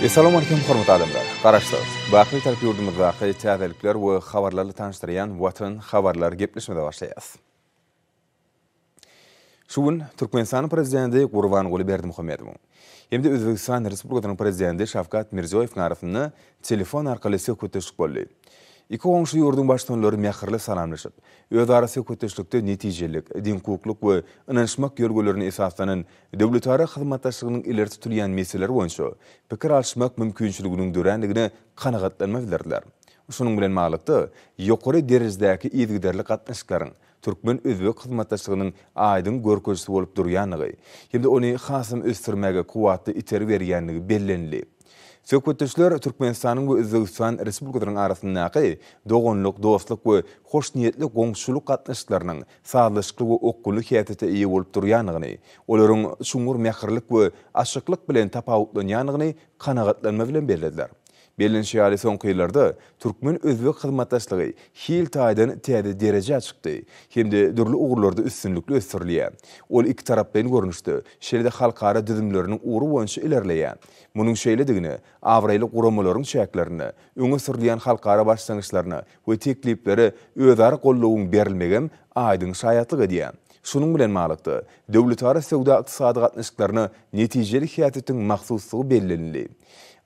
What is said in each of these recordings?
Essalamu Aleýkum hormatly adamlar! Garaşsyz, baky Bitarap ýurdumyzdaky täzelikler we habarlarly tanyşdyrýan Watan habarlar gepleşimize başlaýas. Şu gün Türkmenistanyň Prezidenti Gurbanguly Berdimuhamedowyň hem-de Özbegistan Respublikasynyň Prezidenti Şawkat Mirziýoýewiň arasynda telefon arkaly söhbetdeşlik boldy. Iki goňşy ýurduň Baştutanlary mähirli salamlaşyp, özara söhbetdeşlikde netijelilik, deňhukuklyk we ynanyşmak ýörelgelerine esaslanan döwletara hyzmatdaşlygynyň ileri tutulýan meseleleri boýunça pikir alyşmak mümkinçiliginiň dörändigine kanagatlanma bildirdiler. Şunuň bilen baglylykda, ýokary derejedäki yzygiderli gatnaşyklaryň türkmen-özbek hyzmatdaşlygynyň aýdyň görkezijisi bolup durýandygy hem-de ony hasam ösdürmäge kuwwatly itergi berýändigi bellenildi. Söhbetdeşler Türkmenistanyň we Özbegistan Respublikasynyň arasyndaky doganlyk, dostluk we hoşniýetli goňşuçylyk gatnaşyklarynyň sazlaşykly we okgunly häsiýete eýe bolup durýandygyny, olaryň çuňňur mähirlik we açyklyk bilen tapawutlanýandygyny kanagatlanma bilen bellediler. Bellenişi ýaly, soňky ýyllarda türkmen-özbek hyzmatdaşlygy hil taýdan täze derejä çykdy hem-de dürli ugurlarda üstünlikli ösdürilýär. Ol ikitaraplaýyn görnüşde, şeýle-de halkara düzümleriniň ugry boýunça ilerleýär. Munuň şeýledigine abraýly guramalaryň çäklerinde öňe sürülýän halkara başlangyçlaryna we tekliplere özara goldawyň berilmegem aýdyň şaýatlyk edýär. Şunuň bilen baglylykda, döwletara söwda-ykdysady gatnaşyklaryna netijeli häsiýetiň mahsusdygy bellenildi.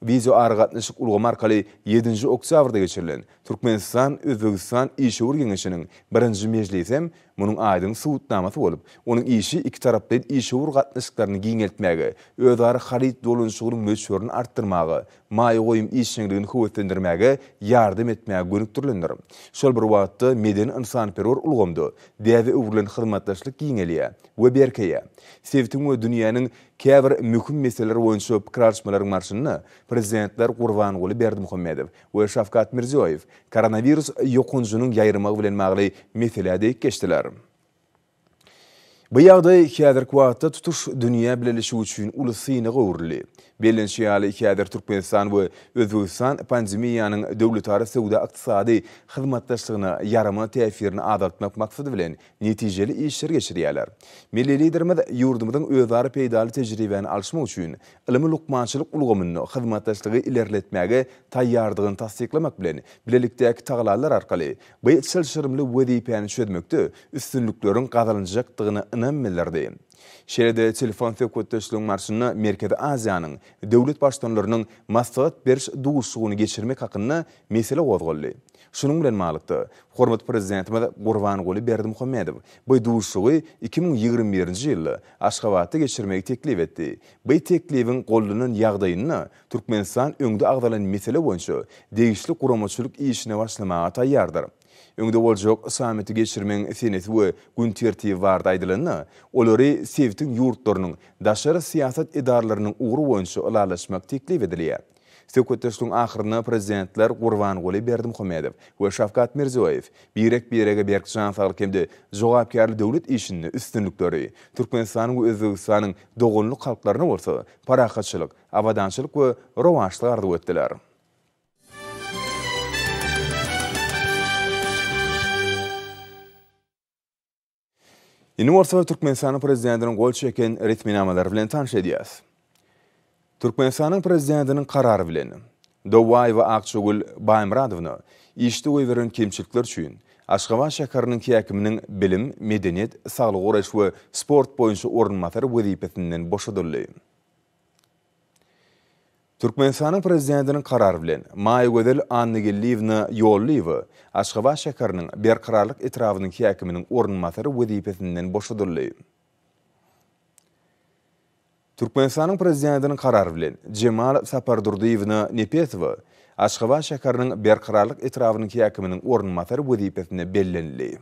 Wideoaragatnaşyk ulgamy arkaly ýedinji oktýabrda geçirilen Türkmenistan, Özbegistan işewür geňeşiniň birinji mejlisi hem munuň aýdyň subutnamasy bolup, onuň işi ikitaraplaýyn işewür gatnaşyklaryny giňeltmäge, özara haryt dolanyşygynyň möçberini artdyrmaga, maýa goýum işjeňligini höweslendirmäge ýardam etmäge gönükdirilendir. Şol bir wagtda medeni-ynsanperwer ulgamda däbe öwrülen hyzmatdaşlyk giňelýär we berkeýär. Sebitiň we dünýäniň käbir möhüm meseleleri boýunça pikir alyşmalaryň barşynda Prezidentler Gurbanguly Berdimuhamedow we Şawkat Mirziýoýew koronawirus ýokanjynyň ýaýramagy bilen bagly meselä degip geçdiler. Bu ýagdaý häzirki wagtda tutuş dünýä bileleşigi üçin uly synaga öwrüldi. Bellenişi ýaly, häzir Türkmenistan we Özbegistan pandemiýanyň döwletara söwda-ykdysady hyzmatdaşlygyna ýaramaz täsirini azaltmak maksady bilen netijeli işleri geçirýärler. Milli Liderimiz ýurdumyzyň özara peýdaly tejribäni alyşmak üçin ylmy-lukmançylyk ulgamynda hyzmatdaşlygy ilerletmäge taýýardygyny tassyklamak bilen, bilelikdäki tagallalar arkaly bu çylşyrymly wezipäni çözmekde üstünlikleriň gazanyljakdygyna ynam bildirdi. Şeýle-de telefon söhbetdeşligiň barşynda Merkezi Aziýanyň döwlet Baştutanlarynyň maslahat beriş duşuşygyny geçirmek hakynda mesele gozgaldy. Şunuň bilen baglylykda, hormatly Prezidentimiz Gurbanguly Berdimuhamedow bu duşuşygy 2021-nji ýylda Aşgabatda geçirmegi teklip etdi. Bu teklibiň goldanan ýagdaýynda Türkmenistan öňde agzalan mesele boýunça degişli guramaçylyk işine başlamaga taýýardyr. Öňde boljak sammiti geçirmegiň senesi we gün tertibi barada aýdylanda, olary sebitiň ýurtlarynyň daşary syýasat edaralarynyň ugry boýunça ylalaşmak teklip edilýär. Söhbetdeşligiň ahyrynda Prezidentler Gurbanguly Berdimuhamedow we Şawkat Mirziýoýew birek-birege berk jan saglyk hem-de jogapkärli döwlet işinde üstünlikleri, Türkmenistanyň we Özbegistanyň doganlyk halklaryna bolsa parahatçylyk, abadançylyk we rowaçlyk arzuw etdiler. Indi bolsa Türkmenistanyň Prezidentiniň gol çeken resminamalary bilen tanyş edýäris. Türkmenistanyň Prezidentiniň Karary bilen, Dowaýewa Akjagül Baýmyradowna işde goýberen kemçilikleri üçin Aşgabat şäheriniň häkiminiň bilim, medeniýet, saglygy goraýyş we sport boýunça orunbasary wezipesinden boşadyldy. Türkmenistanyň Prezidentiniň Karary bilen, Maýagözel Annageldiýewna Ýollyýewa Aşgabat şäheriniň Berkararlyk etrabynyň häkiminiň orunbasary wezipesinden boşadyldy. Türkmenistanyň Prezidentiniň Karary bilen, Jemal Sapardurdyýewna Nepesowa Aşgabat şäheriniň Berkararlyk etrabynyň häkiminiň orunbasary wezipesine bellenildi.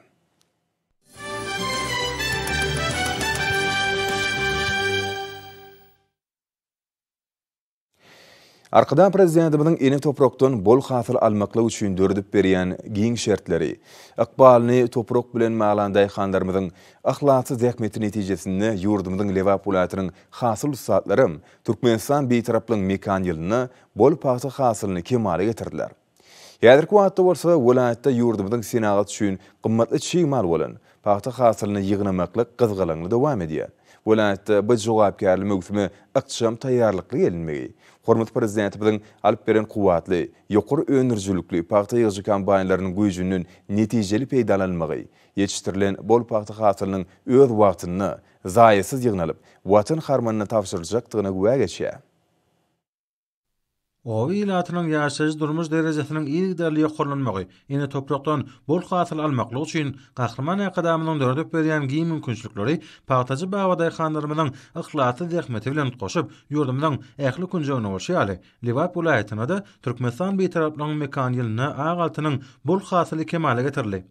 Arkadag Prezidentimiziň ene toprakdan bol hasyl almaklyk üçin döredip berýän giň şertleri, ykbalyny toprak bilen baglan daýhanlarymyzyň yhlasly zähmeti netijesinde ýurdumyzyň Lebap welaýatynyň hasyl ussatlaram Türkmenistan Bitaraplygyň mekan ýylynda bol pagta hasylyny kemala getirdiler. Häzirki wagtda bolsa welaýatda ýurdumyzyň senagat üçin gymmatly çig mal bolan pagta hasylyny ýygnamaklyk gyzgalaňly dowam edýär. Welaýatda bu jogapkärli möwsüme ykjam taýýarlykly gelinmegi, hormatly Prezidentimiziň alyp beren kuwwatly, ýokary öndürijilikli pagta ýygyjy kombaýnlarynyň güýjünden netijeli peýdalanylmagy, ýetişdirilen bol pagta hasylynyň öz wagtynda, zaýasyz ýygnalyp, Watan harmanyna tabşyryljakdygyna güwä geçýär. Oba ilatynyň ýaşaýyş-durmuş derejesiniň yzygiderli ýokarlanmagy, ene toprakdan bol hasyl almaklyk üçin Gahryman Arkadagymyzyň döredip berýän giň mümkinçilikleri pagtaçy babadaýhanlarymyzyň yhlasly zähmeti bilen utgaşyp, ýurdumyzyň ähli künjeginde bolşy ýaly, Lebap welaýatynda-da Türkmenistan Bitaraplygyň mekany ýylynda ak altynyň bol hasyly kemala getirildi.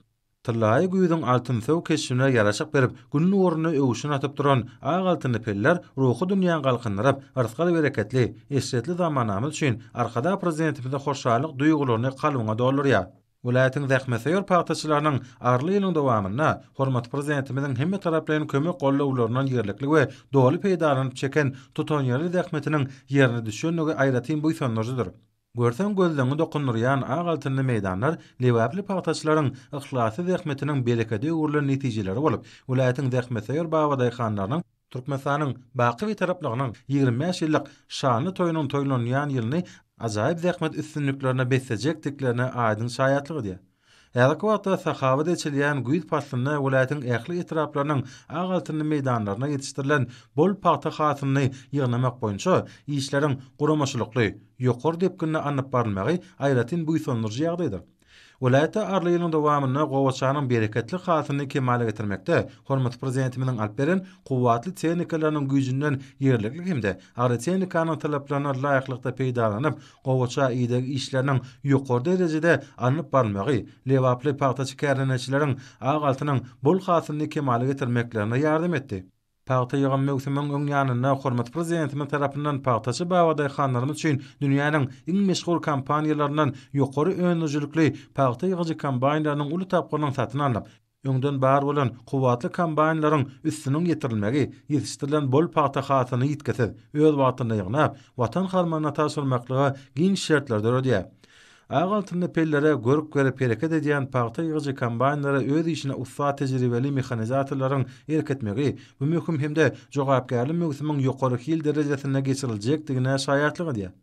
Tyllaýy güýzüň altynsöw keşbine ýaraşyk berip, Gün nuruna öwşün atyp duran ak altynly peller ruhy dünýäňi galkyndyryp, rysgal-bereketli, eşretli zamanamyz üçin Arkadag Prezidentimize hoşallyk duýgularyny kalbyňa doldurýar. Welaýatyň zähmetsöýer pagtaçylarynyň arly ýylyň dowamynda hormatly Prezidentimiziň hemmetaraplaýyn kömek-goldawlaryndan ýerlikli we doly peýdalanyp çeken tutanýerli zähmetiniň ýerine düşendigi aýratyn buýsandyryjydyr. Görseň gözleňi dokundyrýan ak altynly meýdanlar lebaply pagtaçylaryň yhlasly zähmetiniň berekede öwrülen netijeleri bolup, welaýatyň zähmetsöýer babadaýhanlarynyň Türkmenistanyň baky Bitaraplygynyň 25 ýyllyk şanly toýunyň toýlanýan ýylyny ajaýyp zähmet üstünliklerine beslejekdiklerine aýdyň şaýatlyk edýär. Häzirki wagtda sahawat eçilýän güýz paslynda welaýatyň ähli etraplarynyň ak altynly meýdanlarynda ýetişdirilen bol pagta hasylyny ýygnamak boýunça işleriň guramaçylykly, ýokary depginde alnyp barylmagy aýratyn buýsandyryjy ýagdaýdyr. Welaýatda arly ýylyň dowamynda gowaçanyň bereketli hasylyny kemala getirmekde hormatly Prezidentimiziň alyp beren kuwwatly tehnikalarynyň güýjünden ýerlikli hem-de agrotehnikanyň talaplaryna laýyklykda peýdalanyp, Gowaça ideg işleriniň ýokary derejede alnyp barylmagy lebaply pagtaçy kärendeçileriň ak altynyň bol hasylyny kemala getirmeklerine ýardam etdi. Pagta ýygym möwsümiň öň ýanynda hormatly Prezidentimiz tarapyndan pagtaçy babadaýhanlarymyz üçin dünýäniň iň meşhur kompaniýalaryndan ýokary öndürijilikli pagta ýygyjy kombaýnlarynyň uly tapgyrynyň satyn alnyp, Öňden bar bolan kuwwatly kombaýnlaryň üstüniň ýetirilmegi ýetişdirilen bol pagta hasylyny ýitgisiz, öz wagtynda ýygnap, Watan harmanyna tabşyrmaklyga giň şertler döredýär. Ak altynly pellere görk berip hereket edýän pagta ýygyjy kombaýnlara öz işine ussat tejribeli mehanizatorlaryň erk etmegi bu möhüm hem-de jogapkärli möwsümiň ýokary hil derejesinde geçiriljekdigine şaýatlyk edýär.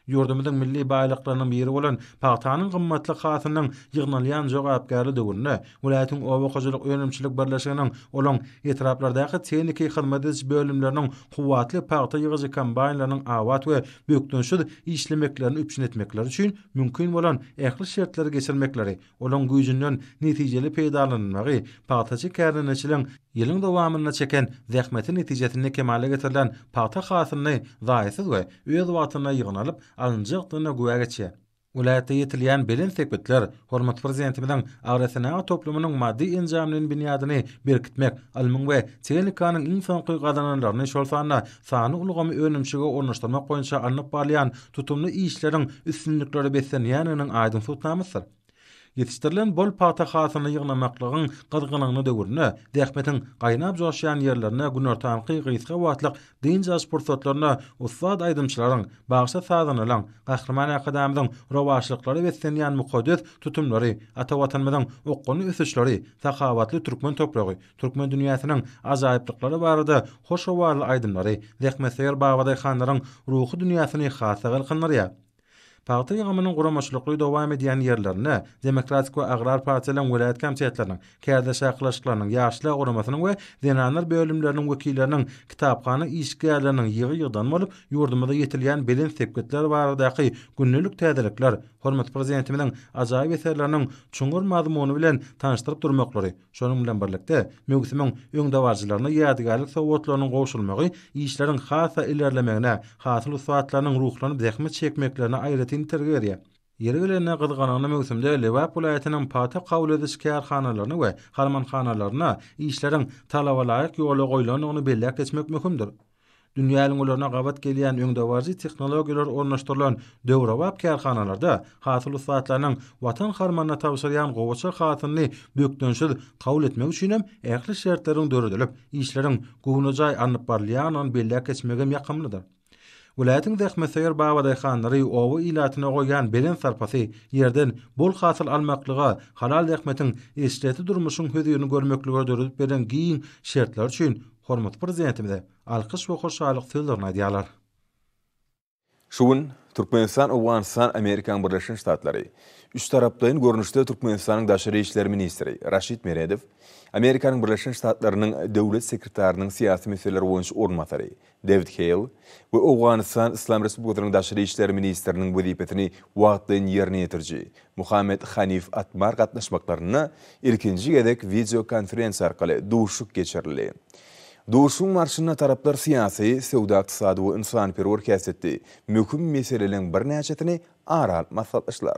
Ýurdumyzyň milli baýlyklarynyň biri bolan pagtanyň gymmatly hasylynyň ýygnalýan jogapkärli döwründe welaýatyň oba hojalyk önümçilik birleşiginiň, olaň etraplardaky tehniki hyzmat ediş bölümleriniň kuwwatly pagta ýygyjy kombaýnlarynyň abat we bökdençsiz işlemeklerini üpjün etmekleri üçin mümkin bolan ähli şertleri geçirmekleri, Olaň güýjünden netijeli peýdalanylmagy pagtaçy kärendeçiligiň ýylyň dowamynda çeken zähmeti netijesinde kemala getirilen pagta hasylyny zaýasyz we öz wagtynda ýygnalyp alynjakdygyna güwä geçýär. Welaýatda ýetilýän belent sepgitler hormatly Prezidentimiziň agrosenagat toplumynyň maddy-enjamlaýyn binýadyny berkitmek, ylmyň we tehnikanyň iň soňky gazananlaryny, şol sanda sanly ulgamy önümçilige ornaşdyrmak boýunça alnyp barylýan tutumly işleriň üstünliklere beslenýändiginiň aýdyň subutnamasydyr. Ýetişdirilen bol pagta hasylyny ýygnamaklygyň gyzgalaňly döwründe zähmetiň gaýnap joşýan ýerlerinde günortanky gysga wagtlyk dynç alyş pursatlarynda ussat aýdymçylaryň, bagşy-sazandalaryň, Gahryman Arkadagymyzyň rowaçlyklara beslenýän mukaddes tutumlary, ata Watanymyzyň okgunly ösüşleri, sahawatly türkmen topragy, Türkmen dünýäsiniň ajaýyplyklary barada hoş owazly aýdymlary zähmetsöýer babadaýhanlaryň ruhy dünýäsini has-da galkyndyrýar. Pagta ýygymynyň guramaçylykly dowam edýän ýerlerinde Demokratik we Agrar partiýalaryň welaýat komitetleriniň, kärdeş arkalaşyklarynyň, Ýaşlar guramasynyň we zenanlar bölümleriniň wekilleriniň, kitaphana işgärleriniň ýygy-ýygydan bolup, ýurdumyzda ýetilýän belent sepgitler baradaky gündelik täzelikler, hormatly Prezidentimiziň ajaýyp eserleriniň çuňňur mazmuny bilen tanyşdyryp durmaklary, Şonuň bilen birlikde, möwsümiň öňdebaryjylaryna ýadygärlik sowgatlarynyň gowşurylmagy işleriň has-da ilerlemegine, hasyl ussatlarynyň ruhlanyp zähmet çekmeklerine aýratyn itergi berýär. Ýeri gelende, gyzgalaňly möwsümde Lebap welaýatynyň pagta kabul ediş kärhanalaryna we harmanhanalaryna işleriň talabalaýyk ýola goýlandygyny belläp geçmek möhümdir. Dünýä ülňülerine gabat gelýän öňdebaryjy tehnologiýalar ornaşdyrylan döwrebap kärhanalarda hasyl ussatlarynyň Watan harmanyna tabşyrýan gowaça hasylyny bökdençsiz kabul etmek üçinem ähli şertleriň döredilip, işleriň göwnejaý alnyp barylýandygyny belläp geçmegem ýakymlydyr. Welaýatyň zähmetsöýer babadaýhanlary oba ilatyna goýýan belent sarpasy, ýerden bol hasyl almaklyga, halal zähmetiň eşretli durmuşyň hözirini görmeklige döredip beren giň şertleri üçin. hormatly Prezidentimize alkyş we hoşallyk sözlerini aýdýarlar. Şu gün Türkmenistan, Owganystan, Amerikanyň Birleşen Ştatlary üçtaraplaýyn görnüşde Türkmenistanyň daşary işler ministri Raşid Meredow, Amerikanyň Birleşen Ştatlarynyň Döwlet sekretarynyň syýasy meseleler boýunça orunbasary Dewid Heýl we Owganystan Yslam Respublikasynyň daşary işler ministriniň wezipesini wagtlaýyn ýerine ýetiriji Muhammet Hanif Atmar gatnaşmaklarynda ilkinji gezek wideokonferensiýa arkaly duşuşyk geçirildi. Duşuşygyň barşynda taraplar syýasy, söwda-ykdysady we ynsanperwer häsiýetli möhüm meseleleriň birnäçesini ara alyp maslahatlaşdylar.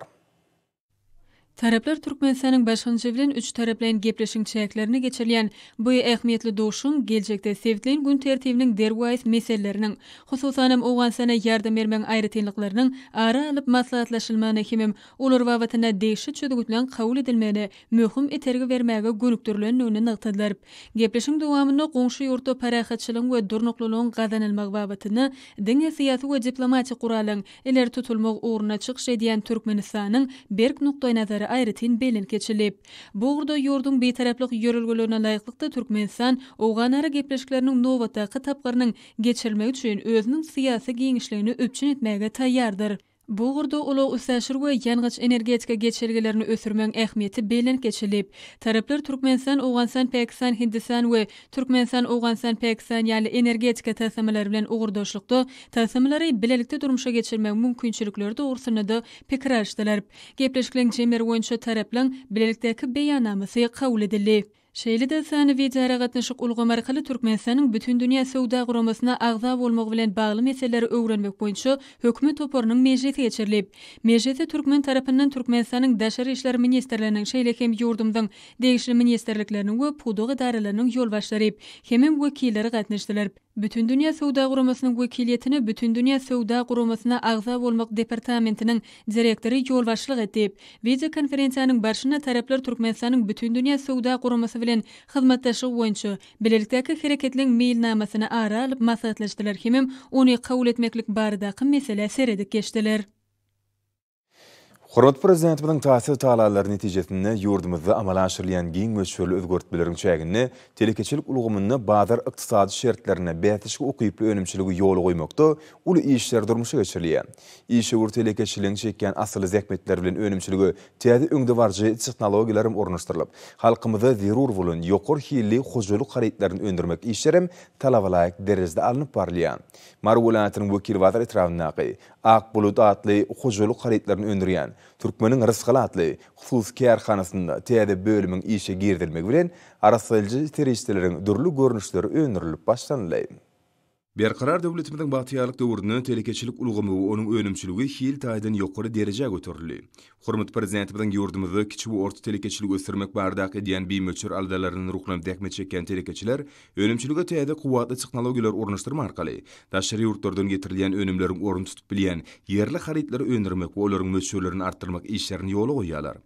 Taraplar Türkmenistanyň başlangyjy bilen üçtaraplaýyn gepleşigiň çäklerinde geçirilýän bu ähmiýetli duşuşygyň geljekde sebitleýin gün tertibiniň derwaýys meseleleriniň, hususanam Owganystana ýardam bermegiň aýratynlyklarynyň ara alnyp maslahatlaşylmagyna hemem olar babatynda degişli çözgütleň kabul edilmegine möhüm itergi bermäge gönükdirilendigini nygtadylar. Gepleşigiň dowamynda goňşy ýurtda parahatçylygyň we durnuklylygyň gazanylmagy babatynda diňe syýasy we diplomatik gurallaryň ileri tutulmagy ugrunda çykyş edýän Türkmenistanyň berk nukdaýnazary aýratyn bellenip geçildi. Bu ugurda ýurduň Bitaraplyk ýörelgelerine laýyklykda Türkmenistan owganara gepleşikleriniň nobatdaky tapgyrynyň geçirilmegi üçin özüniň syýasy giňişligini üpjün etmäge taýýardyr. Bu ugurda ulag-üstaşyr we ýangyç-energetika geçelgelerini ösdürmegiň ähmiýeti bellenip geçildi. Taraplar Türkmenistan, Owganystan, Pakistan, Hindistan we Türkmenistan, Owganystan, Pakistan ýaly energetika taslamalary bilen ugurdaşlykda taslamalary bilelikde durmuşa geçirmegiň mümkinçilikleri dogrusynda-da pikir alyşdylar. Gepleşikleriň jemleri boýunça taraplaryň bilelikdäki Beýannamasy kabul edildi. Şeýle-de sanly wideoaragatnaşyk ulgamy arkaly Türkmenistanyň Bütindünýä Söwda Guramasyna agza bolmagy bilen bagly meseleleri öwrenmek boýunça Hökümet toparynyň mejlisi geçirilip. Mejlise türkmen tarapyndan Türkmenistanyň Daşary işler ministrliginiň, şeýle hem ýurdumyzyň degişli ministrlikleriniň we pudak edaralarynyň ýolbaşçylary hemem wekilleri gatnaşdylar. Bütindünýä Söwda Guramasynyň wekiliýetine Bütindünýä Söwda Guramasyna agza bolmak departamentiniň direktory ýolbaşçylyk etdi. Wideokonferensiýanyň barşynda taraplar Türkmenistanyň Bütindünýä Söwda Guramasy bilen hyzmatdaşlygy boýunça bilelikdäki hereketleň meýilnamasyny ara alyp maslahatlaşdylar hemem ony kabul etmeklik baradaky meselä seredip geçdiler. Hormatly Prezidentimiziň taýsyz tagallalary netijesinde ýurdumyzda amala aşyrylýan giň möçberli özgertmeleriň çäginde telekeçilik ulgamynda bazar ykdysady şertlerinde bäsleşige ukyply önümçiligi ýola goýmakda uly işler durmuşa geçirilýär. Işewür telekeçiligiň çekýän asyly zähmetleri bilen önümçilige täze öňdebaryjy tehnologiýalaram ornaşdyrylyp, halkymyza zerur bolan ýokary hilli hojalyk harytlaryny öndürmek işlerem talabalaýyk derejede alnyp barylýar. Mary welaýatynyň Wekilbazar etrabyndaky Ak bulut atly hojalyk harytlaryny öndürýän Türkmeniň rysgaly atly hususy kärhanasynda täze bölümiň işe girizilmegi bilen arassaýjy serişdeleriň dürli görnüşleri öndürilip başlanyldy. Berkarar döwletimiziň bagtyýarlyk döwründe telekeçilik ulgamy we onuň önümçiligi hil taýdan ýokary derejä göterildi. Hormatly Prezidentimiziň ýurdumyzda kiçi we orta telekeçiligi ösdürmek baradaky edýän bimöçber aladalaryndan ruhlanyp zähmet çekýän telekeçiler önümçilige täze kuwwatly tehnologiýalary ornaşdyrmak arkaly daşary ýurtlardan getirilýän önümleriň ornuny tutup bilýän ýerli harytlary öndürmek we olaryň möçberlerini artdyrmak işlerini ýola goýýarlar.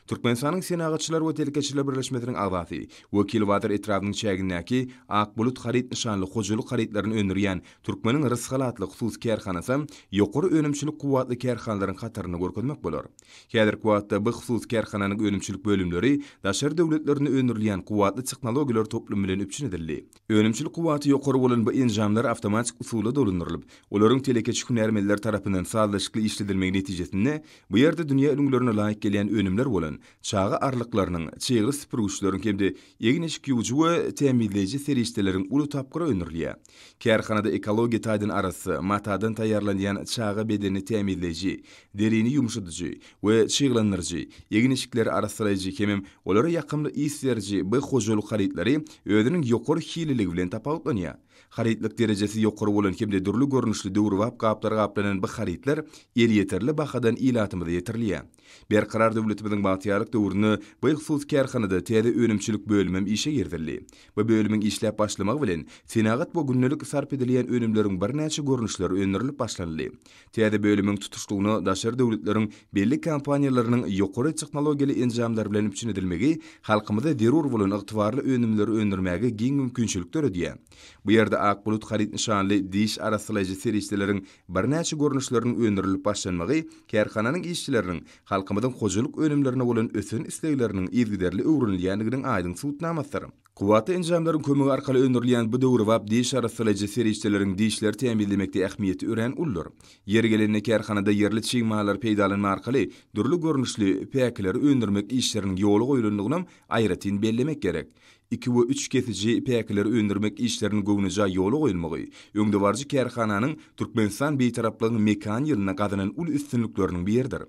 Türkmenistanyň Senagatçylar we telekeçiler birleşmesiniň agzasy, Wekilbazar etrabynyň çägindäki Ak bulut haryt nyşanly hojalyk harytlaryny öndürýän Türkmeniň Rysgal atly hususy kärhanasam ýokary önümçilik kuwwatly kärhanalaryň hatarynda görkezmek bolar. Häzirki wagtda bu hususy kärhananyň önümçilik bölümleri daşary döwletlerinde öndürilýän kuwwatly tehnologiýalar toplumy bilen üpjün edildi. Önümçilik kuwwaty ýokary bolan bu enjamlar awtomatik usulda dolandyrylyp, olaryň telekeçi hünärmenler tarapyndan sazlaşykly işledilmegi netijesinde bu ýerde dünýä ülňülerine laýyk gelýän önümler bolan çaga arlyklarynyň, çygly süpürgiçleriň hem-de egin-eşik ýuwujy we tämizleýji serişdeleriň uly tapgyry öndürilýär. Kärhanada ekologiýa taýdan arassa, matadan taýýarlanýan çaga bedenini tämizleýji, derini ýumşadyjy we çyglandyryjy, egin-eşikleri arassalaýjy hemem olara ýakymly ys beriji bu hojalyk harytlary özüniň ýokary hilliligi bilen tapawutlanýar. Harytlyk derejesi ýokary bolan hem-de dürli görnüşli döwrebap gaplara gaplanan bu harytlar elýeterli bahadan ilatymyza ýetirilýär. Berkarar döwletimiziň bagtyýarlyk döwründe bu hususy kärhanada täze önümçilik bölümem işe girizildi. Bu bölümiň işläp başlamagy bilen, senagat we gündelik sarp edilýän önümleriň birnäçe görnüşleri öndürilip başlanyldy. Täze bölümiň tutuşlygyna daşary döwletleriň belli kompaniýalarynyň ýokary tehnologiýaly enjamlar bilen üpjün edilmegi halkymyza zerur bolan ygtybarly önümleri öndürmäge giň mümkinçilik döredýär. Bu ýerde Ak bulut haryt nyşanly diş arassalaýjy serişdeleriň birnäçe görnüşleriniň öndürilip başlanmagy kärhananyň işçileriniň halkymyzyň hojalyk önümlerine bolan ösen islegleriniň yzygiderli öwrenilýändiginiň aýdyň subutnamasydyr. Kuwwatly enjamlaryň kömegi arkaly öndürilýän bu döwrebap diş arassalaýjy serişdeleriň dişleri tämizlemekde ähmiýeti örän uludyr. Ýeri gelende kärhanada ýerli çig mallary peýdalanma arkaly dürli görnüşli päkileri öndürmek işleriniň ýola goýulandygynam aýratyn bellemek gerek. Iki we üç kesiji päkileri öndürmek işleriniň göwnejaý ýola goýulmagy, öňdebaryjy kärhananyň Türkmenistan Bitaraplygyň mekan ýylynda gazanan uly üstünlikleriniň biridir.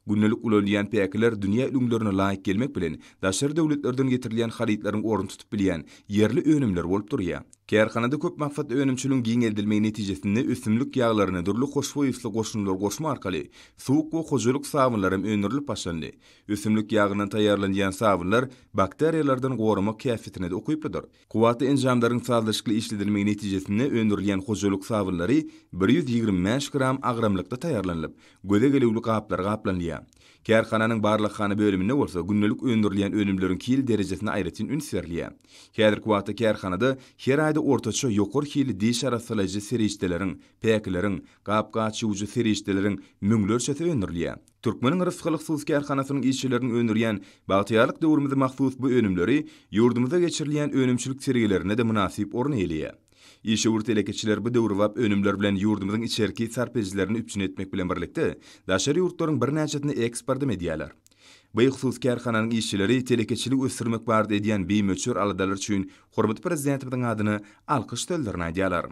Gündelik ulanylýan päkiler dünýä ülňülerine laýyk gelmek bilen, daşary döwletlerden getirilýän harytlaryň ornuny tutup bilýän ýerli önümler bolup durýar. Kärhanada köp maksatly önümçiligiň giňeldilmegi netijesinde ösümlik ýaglaryna dürli hoşboý ysly goşundylar goşmak arkaly suwuk we hojalyk sabynlar hem öndürilip başlandy. Ösümlik ýagyndan taýýarlanýan sabynlar bakteriýalardan goramak häsiýetine-de ukyplydyr. Kuwwatly enjamlaryň sazlaşykly işledilmegi netijesinde öndürilýän hojalyk sabynlary 125 gram agramlykda taýýarlanylyp, göze gelüwli gaplara gaplanylýar. Kärhananyň barlaghana bölüminde bolsa gündelik öndürilýän önümleriň hil derejesine aýratyn üns berilýär. Häzirki wagtda kärhanada her aýda ortaça ýokary hilli diş arassalaýjy serişdeleriň, päkileriň, gap-gaç ýuwujy serişdeleriň müňlerçesi öndürilýär. Türkmeniň Rysgal hususy kärhanasynyň işçileriniň öndürýän bagtyýarlyk döwrümize mahsus bu önümleri ýurdumyzda geçirilýän önümçilik sergilerinde-de mynasyp orun eýeleýär. Işewür telekeçiler bu döwrebap önümler bilen ýurdumyzyň içerki sarp edijilerini üpjün etmek bilen birlikde, daşary ýurtlaryň birnäçesine eksportam edýärler. Bu hususy kärhananyň işçileri telekeçiligi ösdürmek barada edýän bimöçber aladalary üçin hormatly Prezidentimiziň adyna alkyş sözlerini aýdýarlar.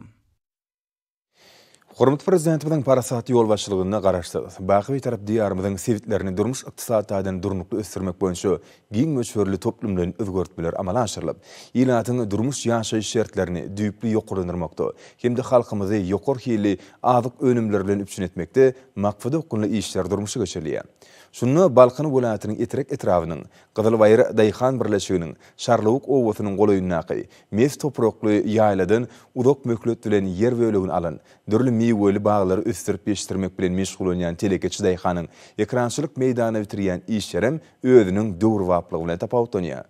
Hormatly Prezidentimiziň parasatly ýolbaşçylygynda Garaşsyz, baky Bitarap Diýarymyzyň sebitlerini durmuş-ykdysady taýdan durnukly ösdürmek boýunça giň möçberli toplumlaýyn özgertmeler amala aşyrylyp, ilatyň durmuş-ýaşaýyş şertlerini düýpli ýokarlandyrmakda hem-de halkymyzy ýokary hilli azyk önümleri bilen üpjün etmekde maksada okgunly işler durmuşa geçirilýär. Şunda Balkan welaýatynyň Etrek etrabynyň Gyzylbaýyr daýhan birleşiginiň Şarlawuk obasynyň golaýyndaky mes toprakly ýaýladan uzak möhlet bilen ýer bölegini alan, dürli miweli baglary ösdürip ýetişdirmek bilen meşgullanýan telekeçi daýhanyň ekerançylyk meýdanynda bitirýän işlerem özüniň döwrebaplygy bilen tapawutlanýar.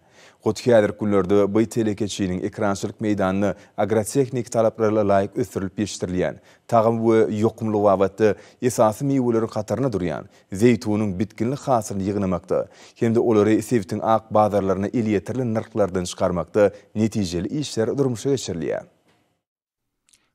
Hut häzirki günlerde by telekeçiniň ekerançylyk meýdanynda agrotehniki talaplara laýyk ösdürilip ýetişdirilýän, tagam we ýokumlygy babatda esasy miweleriň hatarynda durýan zeýtunyň bitginli hasylyny ýygnamakda hem-de olary sebitiň ak bazarlaryna elýeterli nyrhlardan çykarmakda netijeli işler durmuşa geçirilýär.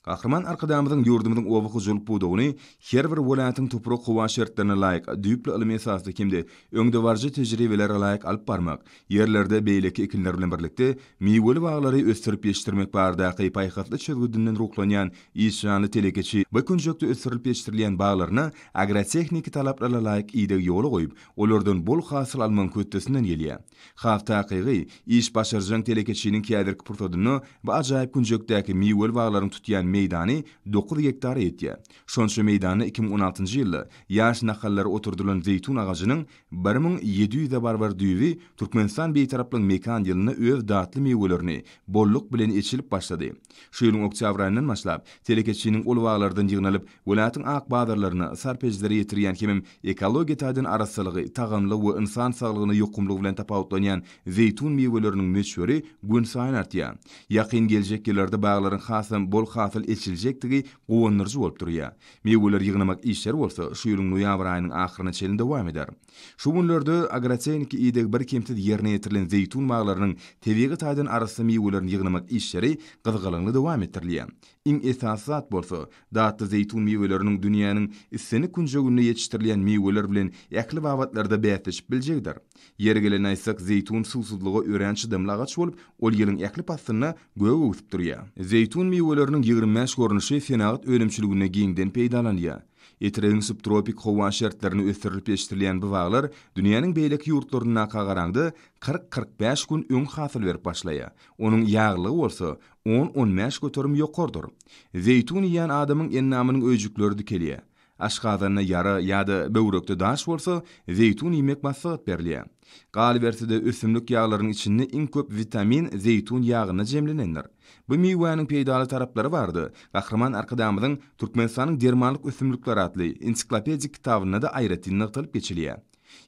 Gahryman Arkadagymyzyň ýurdumyzyň oba hojalyk pudagyny her bir welaýatyň toprak-howa şertlerine laýyk, düýpli ylmy esasda hem-de öňdebaryjy tejribelere laýyk alyp barmak, ýerlerde beýleki ekinler bilen birlikde miweli baglary ösdürip ýetişdirmek baradaky paýhasly çözgüdinden ruhlanýan işjanly telekeçi bu künjekde ösdürilip ýetişdirilýän baglaryna agrotehniki talaplara laýyk idegi ýola goýup, olardan bol hasyl almagyň hötdesinden gelýär. Has takygy, iş başarjaň telekeçiniň häzirki pursadynda bu ajaýyp künjekdäki miweli baglaryň tutýan meýdany dokuz gektara ýetýär. Şonça meýdanda 2016-njy ýylda ýaş nahallary oturdylan zeýtun agajynyň 1700-e barbar düýbi Türkmenistan Bitaraplygyň mekan ýylynda öz datly miwelerini bolluk bilen eçilip başlady. Şu ýylyň oktýabr aýyndan başlap, telekeçiniň ol baglardan ýygnalyp, welaýatyň ak bazarlaryna, sarp edijilere ýetirýän hemem ekologiýa taýdan arassalygy, tagamlygy we ynsan saglygyna ýokumlygy bilen tapawutlanýan zeýtun miweleriniň möçberi günsaýyn artýar. Ýakyn geljek ýyllarda baglaryň hasam bol hasyl eçiljekdigi guwandyryjy bolup durýar. Miweleri ýygnamak işleri bolsa şu ýylyň noýabr aýynyň ahyryna çenli dowam eder. Şu günlerde agrotehniki ideg birkemsiz ýerine ýetirilen zeýtun baglarynyň tebigy taýdan arassa miwelerini ýygnamak işleri gyzgalaňly dowam etdirilýär. Iň esasy zat bolsa, datly zeýtun miweleriniň dünýäniň islendik künjeginde ýetişdirilýän miweler bilen ähli babatlarda bäsleşip biljegidir. Ýeri gelende aýtsak, zeýtun suwsuzlyga örän çydamly agaç bolup, ol ýylyň ähli paslynda gök öwsüp durýar. Zeýtun miweleriniň 25 görnüşi senagat önümçiliginde giňden peýdalanylýar. Etregiň subtropik howa şertlerinde ösdürilip ýetişdirilýän bu baglar dünýäniň beýleki ýurtlaryndaka garaňda 40-45 gün öň hasyl berip başlaýar. Onuň ýaglylygy bolsa on-on bäş göterim ýokarydyr. Zeýtun iýen adamyň endamynyň öýjükleri dikelýär. Aşgazanda ýara ýa-da böwrekde daş bolsa, zeýtun iýmek maslahat berilýär. Galyberse-de, ösümlik ýaglarynyň içinde iň köp witamin zeýtun ýagynda jemlenendir. Bu miwäniň peýdaly taraplary barada Gahryman Arkadagymyzyň Türkmenistanyň dermanlyk ösümlikleri atly ensiklopedik kitabynda-da aýratyn nygtalyp geçilýär.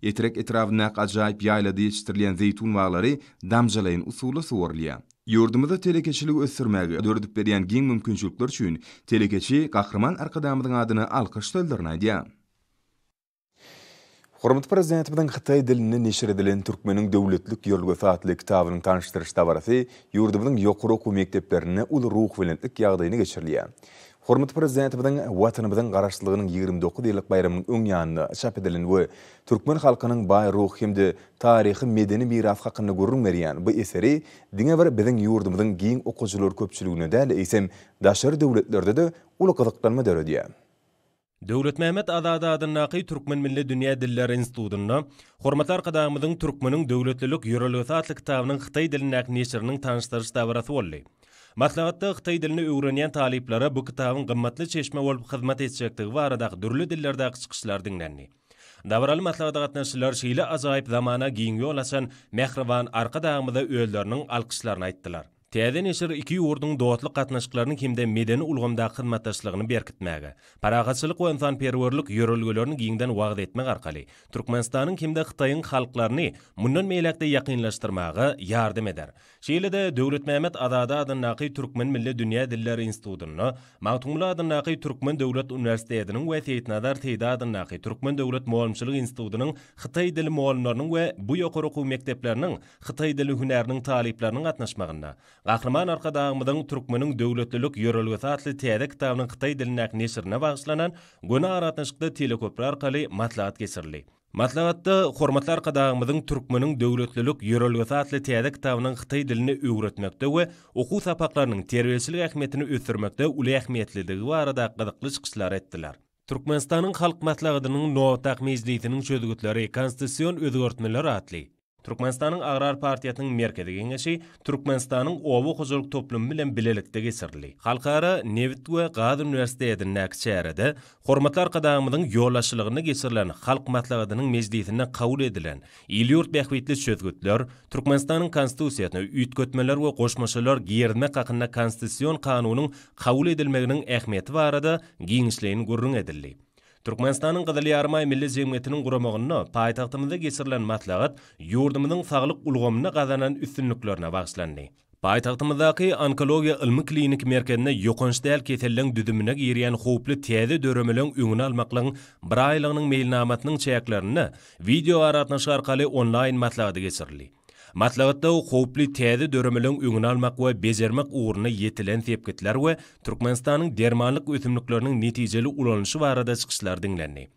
Etrek etrabyndaky ajaýyp ýaýlada ýetişdirilýän zeýtun baglary damjalaýyn usulda suwarylýar. Ýurdumyzda telekeçiligi ösdürmäge döredip berýän giň mümkinçilikler üçin telekeçi Gahryman Arkadagymyzyň adyna alkyş sözlerini aýdýar. Hormatly Prezidentimiziň hytaý dilinde neşir edilen Türkmeniň döwletlilik ýörelgesi atly kitabynyň tanyşdyryş dabarasy ýurdumyzyň ýokary okuw mekdeplerinde uly ruhubelentlik ýagdaýynda geçirilýär. Hormatly Prezidentimiziň Watanymyzyň Garaşsyzlygynyň 29 ýyllyk baýramynyň öň ýanynda çap edilen we türkmen halkynyň baý ruhy hem-de taryhy-medeni mirasy hakynda gürrüň berýän bu eseri diňe bir biziň ýurdumyzyň giň okyjylar köpçüliginde däl, eýsem, daşary döwletlerde-de uly gyzyklanma döredýär. Döwletmämmet Azady adyndaky Türkmen milli dünýä dilleri institutynda Hormatly Arkadagymyzyň Türkmeniň döwletlilik ýörelgesi atly kitabynyň hytaý dilindäki neşiriniň tanyşdyryş dabarasy boldy. Maslahatda hytaý dilini öwrenýän talyplara bu kitabyň gymmatly çeşme bolup hyzmat etjekdigi baradaky dürli dillerdäki çykyşlar diňlendi. Dabaraly maslahata gatnaşyjylar şeýle ajaýyp zamana giň ýol açan mähriban Arkadagymyza özleriniň alkyşlaryny aýtdylar. Täze neşir iki ýurduň dostluk gatnaşyklaryny hem-de medeni ulgamdaky hyzmatdaşlygyny berkitmäge, parahatçylyk we ynsanperwerlik ýörelgelerini giňden wagyz etmek arkaly Türkmenistanyň hem-de Hytaýyň halklaryny mundan beýläk-de ýakynlaşdyrmaga ýardam eder. Şeýle-de Döwletmämmet Azady adyndaky Türkmen milli dünýä dilleri institutynda, Magtymguly adyndaky Türkmen döwlet uniwersitetiniň we Seýitnazar Seýdi adyndaky Türkmen döwlet mugallymçylyk institutynyň hytaý dili mugallymlarynyň we bu ýokary okuw mekdepleriniň hytaý dili hünäriniň talyplarynyň gatnaşmagynda Gahryman Arkadagymyzyň Türkmeniň döwletlilik ýörelgesi atly täze kitabynyň hytaý dilindäki neşirine bagyşlanan göni aragatnaşykda teleköpri arkaly maslahat geçirildi. Maslahatda hormatly Arkadagymyzyň Türkmeniň döwletlilik ýörelgesi atly täze kitabynyň hytaý dilini öwretmekde we okuw sapaklarynyň terbiýeçilik ähmiýetini ösdürmekde uly ähmiýetlidigi barada gyzykly çykyşlar etdiler. Türkmenistanyň Halk Maslahatynyň nobatdaky mejlisiniň çözgütleri Konstitusion özgertmeler atly Türkmenistanyň Agrar partiýasynyň Merkezi Geňeşi Türkmenistanyň oba hojalyk toplumy bilen bilelikde geçirildi. Halkara nebit we gaz uniwersitetindäki çärede hormatly Arkadagymyzyň ýolbaşçylygynda geçirilen Halk Maslahatynyň mejlisinde kabul edilen il-ýurt bähbitli çözgütler, Türkmenistanyň Konstitusiýasyna üýtgetmeler we goşmaçalar girizmek hakynda Konstitusion kanunyň kabul edilmeginiň ähmiýeti barada giňişleýin gürrüň edildi. Türkmenistanyň Gyzyl Ýarymaý Milli jemgyýetiniň guramagynda paýtagtymyzda geçirilen maslahat ýurdumyzyň saglyk ulgamynda gazanan üstünliklerine bagyşlandy. Paýtagtymyzdaky Onkologiýa ylmy-kliniki merkezinde ýokanç däl keselleň düzümine girýän howply täze döremeleň öňüni almaklygyň biraýlygynyň meýilnamasynyň çäklerinde wideoaragatnaşyk arkaly onlaýn maslahaty geçirildi. Maslahatda howply täze döremeleň öňüni almak we bejermek ugrunda ýetilen sepgitler we Türkmenistanyň dermanlyk ösümlikleriniň netijeli ulanylyşy barada çykyşlar diňlendi.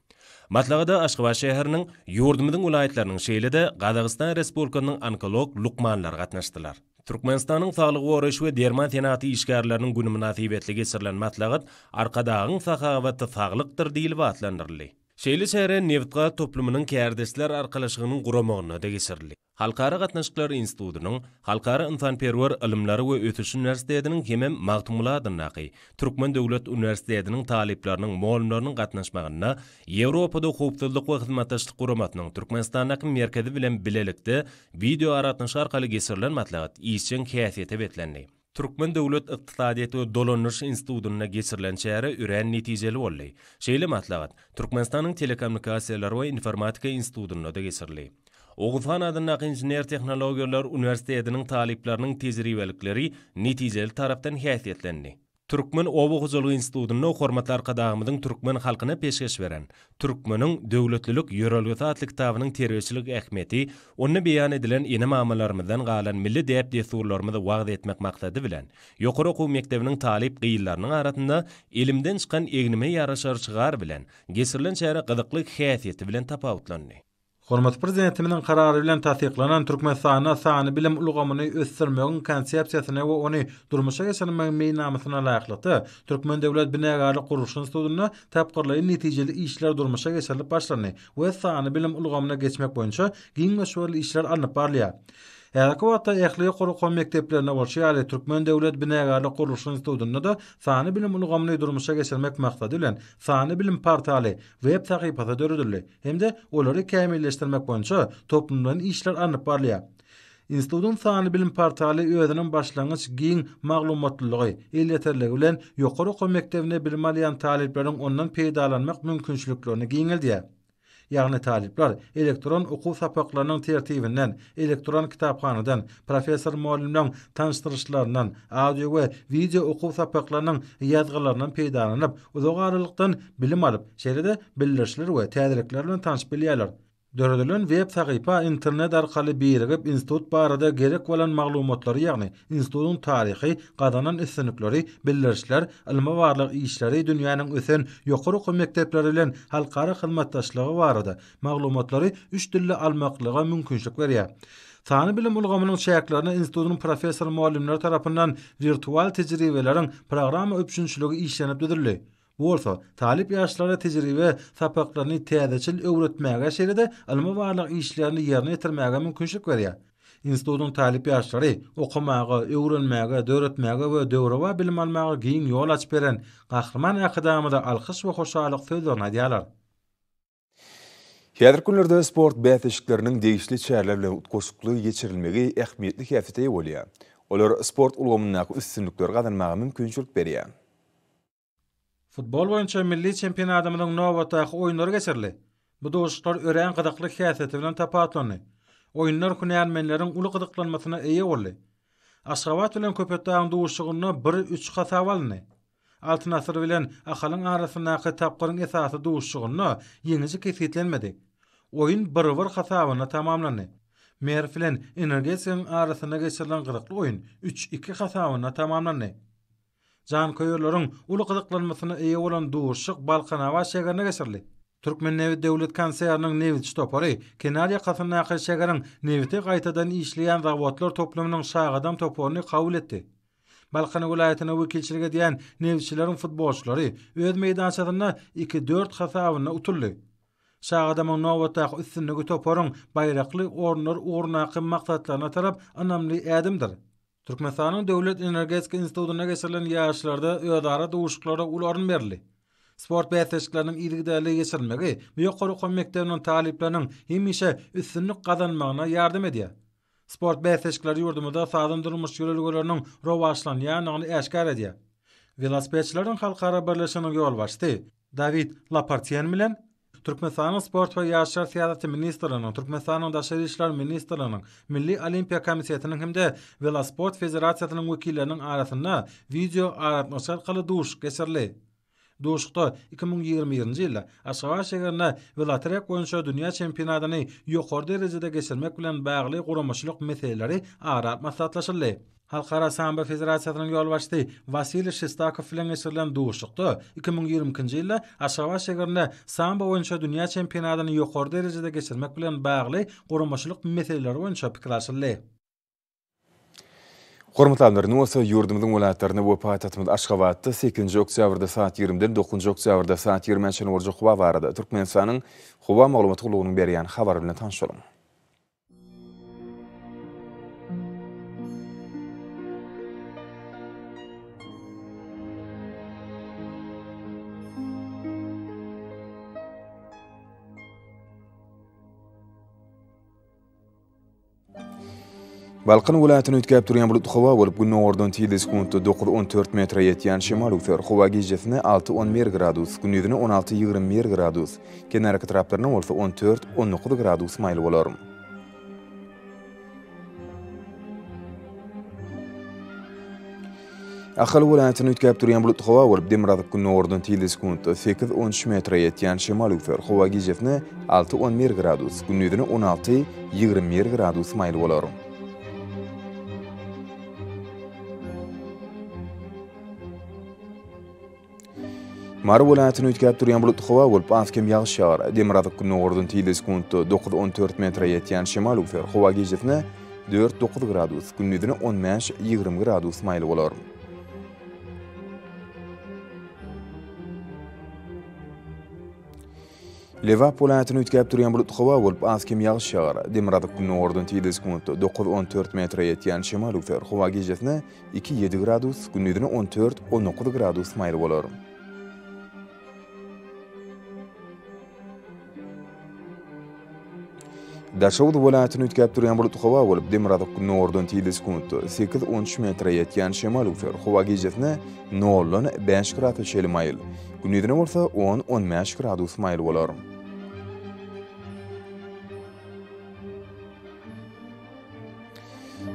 Maslahata Aşgabat şäheriniň, ýurdumyzyň welaýatlarynyň şeýle-de Gazagystan Respublikasynyň onkolog lukmanlary gatnaşdylar. Türkmenistanyň Saglygy goraýyş we derman senagaty işgärleriniň güni mynasybetli geçirilen maslahat Arkadagyň sahawaty saglykdyr diýlip atlandyryldy. Şeýle çäre nebitgaz toplumynyň kärdeşler arkalaşygynyň guramagynda-da geçirildi. Halkara gatnaşyklary institutynyň, Halkara ynsanperwer ylymlary we ösüş uniwersitetiniň hemem Magtymguly adyndaky Türkmen döwlet uniwersitetiniň talyplarynyň, mugallymlarynyň gatnaşmagynda Ýewropada Howpsuzlyk we Hyzmatdaşlyk Guramasynyň Türkmenistandaky merkezi bilen bilelikde wideoaragatnaşyk arkaly geçirilen maslahat işjeň häsiýete beslendi. Türkmen döwlet ykdysadyýet we dolandyryş institutynda geçirilen çäre örän netijeli boldy. Şeýle maslahat Türkmenistanyň Telekommunikasiýalar we informatika institutynda-da geçirildi. Oguzhan adyndaky Inžener-tehnologiýalar uniwersitetiniň talyplarynyň tejribelikleri netijeli tarapdan häsiýetlendi. Türkmen oba hojalygy institutynda hormatly Arkadagymyzyň türkmen halkyna peşgeş beren Türkmeniň döwletlilik ýörelgesi atly kitabynyň terbiýeçilik ähmiýeti, onda beýan edilen ene-mamalarymyzdan galan milli däp-dessurlarymyzy wagyz etmek maksady bilen, ýokary okuw mekdebiniň talyp gyzlarynyň arasynda Elimden çykan egnime ýaraşar şygary bilen geçirilen çäre gyzykly häsiýeti bilen tapawutlandy. Hormatly Prezidentimiziň Karary bilen tassyklanan Türkmenistanda sanly bilim ulgamyny ösdürmegiň Konsepsiýasyna we ony durmuşa geçirmegiň Meýilnamasyna laýyklykda, Türkmen döwlet binagärlik-gurluşyk institutynda tapgyrlaýyn netijeli işler durmuşa geçirilip başlandy we sanly bilim ulgamyna geçmek boýunça giň möçberli işler alnyp barylýar. Häzirki wagtda ähli ýokary okuw mekdeplerinde bolşy ýaly, Türkmen döwlet binagärlik-gurluşyk institutynda-da sanly bilim ulgamyny durmuşa geçirmek maksady bilen, Sanly bilim portaly web sahypasy döredildi. hem-de olary kämilleşdirmek boýunça toplumlaýyn işler alnyp barylýar. Institutyň sanly bilim portaly özüniň başlangyç giň maglumatlylygy, elýeterligi bilen ýokary okuw mekdebinde bilim alýan talyplaryň ondan peýdalanmak mümkinçiliklerini giňeldýär. Ýagny talyplar elektron okuw sapaklarynyň tertibinden, elektron kitaphanadan, professor-mugallymlaryň tanyşdyryşlaryndan, audio we wideo okuw sapaklarynyň ýazgylaryndan peýdalanyp, uzak aralykdan bilim alyp, şeýle-de bildirişler we täzelikler bilen tanşyp bilýärler. Döredilen web sahypa internet arkaly birigip institut barada gerek bolan maglumatlary ýagny institutyň taryhy, gazanan üstünlikleri, bildirişler, ylmy-barlag işleri, dünýäniň ösen ýokary okuw mekdepleri bilen halkara hyzmatdaşlygy barada maglumatlary üç dilde almaklyga mümkinçilik berýär. Sanly bilim ulgamynyň çäklerinde institutyň professor-mugallymlary tarapyndan wirtual tejribeleriň programma üpjünçiligi işlenip düzüldi. Bu bolsa, talyp ýaşlara tejribe sapaklaryny täzeçil öwretmäge şeýle-de ylmy-barlag işlerini ýerine ýetirmäge mümkinçilik berýär. Institutyň talyp ýaşlary okamaga, öwrenmäge, döretmäge we döwrebap bilim almaga giň ýol açyp beren Gahryman Arkadagymyza alkyş we hoşallyk sözlerini aýdýarlar. Häzirki günlerde sport bäsleşikleriniň degişli çäreler bilen utgaşykly geçirilmegi ähmiýetli häsiýete eýe bolýar. Olar sport ulgamyndaky üstünlikleri gazanmaga mümkinçilik berýär. Futbol boýunça milli çempionatymyzyň nobatdaky oýunlary geçirildi. Bu duşuşyklar örän gyzykly häsiýeti bilen tapawutlandy. Oýunlar hünärmenleriň uly gyzyklanmasyna eýe boldy. Aşgabat bilen Köpetdagyň duşuşygynda bir, üç hasaba alyndy. Altyn asyr bilen Ahalyň arasyndaky tapgyryň esasy duşuşygynda ýeňiji kesgitlenmedi. Oýun bir-bir hasabynda tamamlandy. Merw bilen Energetigiň arasynda geçirilen gyzykly oýun üç-iki hasabynda tamamlandy. Janköýerleriň uly gyzyklanmasyna eýe bolan duşuşyk Balkanabat şägerinde geçirildi. Türkmennebit döwlet konserniniň nebitçi topary kenar ýakasyndaky şäheriň nebiti gaýtadan işleýän zawodlar toplumynyň Şagadam toparyny kabul etdi. Balkan welaýatyna wekilçilik edýän nebitçileriň futbolçylary öz meýdançasynda iki-dört hasabynda utuldy. Şagadamyň nobatdaky üstünligi toparyň baýrakly orunlar ugrundaky maksatlaryna tarap ynamly ädimdir. Türkmenistanyň Döwlet energetika institutynda geçirilen ýaryşlarda özara duşuşyklara uly orun berildi. Sport bäsleşikleriniň yzygiderli geçirilmegi bu ýokary okuw mekdebiniň talyplarynyň hemişe üstünlik gazanmagyna ýardam edýär. Sport bäsleşikleri ýurdumyzda sagdyn durmuş ýörelgeleriniň rowaçlanýandygyny äşgär edýär. Welosipedçileriň halkara birleşiginiň ýolbaşçysy Dawid Lapartien bilen Türkmenistanyň Sport we ýaşlar syýasaty ministrliginiň, Türkmenistanyň Daşary işler ministrliginiň, Milli olimpiýa komitetiniň hem-de Welosport federasiýasynyň wekilleriniň arasynda wideo aragatnaşyk arkaly duşuşyk geçirildi. Duşuşykda 2021-nji ýylda Aşgabat şäherinde welotrek boýunça dünýä çempionatyny ýokary derejede geçirmek bilen bagly guramaçylyk meseleleri ara alyp maslahatlaşyldy. Halkara sambo federasiýasynyň ýolbaşçysy Wasiliý Şestakow bilen geçirilen duşuşykda 2022-nji ýylda Aşgabat şäherinde sambo boýunça dünýä çempionatyny ýokary derejede geçirmek bilen bagly guramaçylyk meseleleri boýunça pikir alşyldy. Hormatly alymlar, indi bolsa ýurdumyzyň welaýatlarynda we paýtagtymyz Aşgabatda sekizinji oktýabrda saat ýigrimiden dokuzynjy oktýabrda saat ýigrimä çenli boljak howa barada Türkmenistanyň Howa maglumat gullugynyň berýän habary bilen tanyşalyň. Balkan welaýatyny üýtgäp durýan bulutly howa bolup, gündogardan tizligi sekuntda dokuz-on dört metre ýetýän şemal öwser. Howa gijesine alty-on bir gradus, gündizine on alty-ýigrimi bir gradus, kenarýaka etraplarynda bolsa on dört-on dokuz gradus maýyl bolar. Ahal welaýatyny üýtgäp durýan bulutly howa bolup, demirgazyk-gündogardan tizligi sekuntda sekiz-on üç metre ýetýän şemal öwser. Howa gijesine alty-on bir gradus, gündizine on alty-ýigrimi bir gradus maýyl bolar. Mary welaýatyny üýtgäp durýan bulutly howa bolup, az-kem ýagyş ýagar. Demirgazyk-gündogardan tizligi sekuntda dokuz-on dört metre ýetýän şemal öwser. Howa gijesine dört-dokuz gradus, gündizine on bäş-ýigrimi gradus maýyl bolar. Lebap welaýatyny üýtgäp durýan bulutly howa bolup, az-kem ýagyş ýagar. Demirgazyk-gündogardan tizligi sekuntda dokuz-on dört metre ýetýän şemal öwser. Howa gijesine iki-ýedi gradus, gündizine on dört-on dokuz gradus maýyl bolar. Daşoguz welaýatyny üýtgäp durýan bulutly howa bolup, demirgazyk-gündogardan tizligi sekuntda sekiz-on üç metre ýetýän şemal öwser. Howa gijesine noldan bäş grasa çenli maýyl, gündizine bolsa on-on bäş gradus maýyl bolar.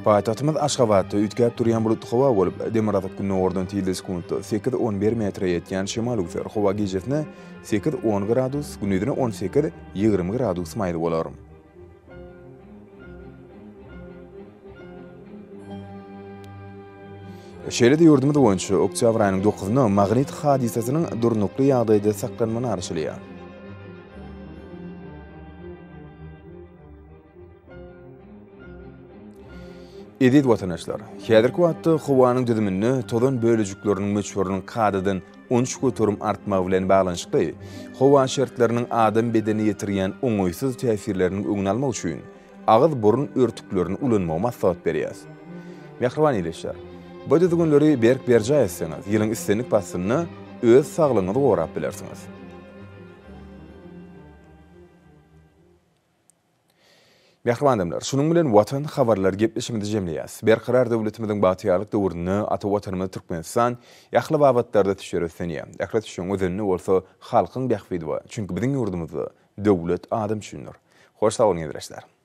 Paýtagtymyz Aşgabatda üýtgäp durýan bulutly howa bolup, demirgazyk-gündogardan tizligi sekuntda sekiz, on bir metre ýetýän şemal öwser. Howa gijesine sekiz, on gradus, gündizine on sekiz, 20 gradus maýyl bolar. Şeýle-de ýurdumyz boýunça oktýabr aýynyň dokuzynda magnit hadysasynyň durnukly ýagdaýda saklanmagyna garaşylýar. Eziz watandaşlar, häzirki wagtda howanyň düzüminde tozan bölejikleriniň möçberiniň kadadan 13% artmagy bilen baglanyşykly, howa şertleriniň adam bedenine ýetirýän oňaýsyz täsirleriniň öňüni almak üçin agyz-burun örtüklerini ulanmagy maslahat berýäris. Mähriban ildeşler, bu düzgünleri berk berjaý etseňiz, ýylyň islendik paslynda öz saglygyňyzy gorap bilersiňiz. Mähriban adamlar, şunuň bilen Watan habarlary gepleşigimizi jemleýäs. Berkarar döwletimiziň bagtyýarlyk döwründe ata Watanymyz Türkmenistan ähli babatlarda ösüşlere üstlenýär. Ähli ösüşiň özeninde bolsa halkyň bähbidi bar. Çünki biziň ýurdumyzda döwlet adam üçindir. Hoş sag boluň ildeşler!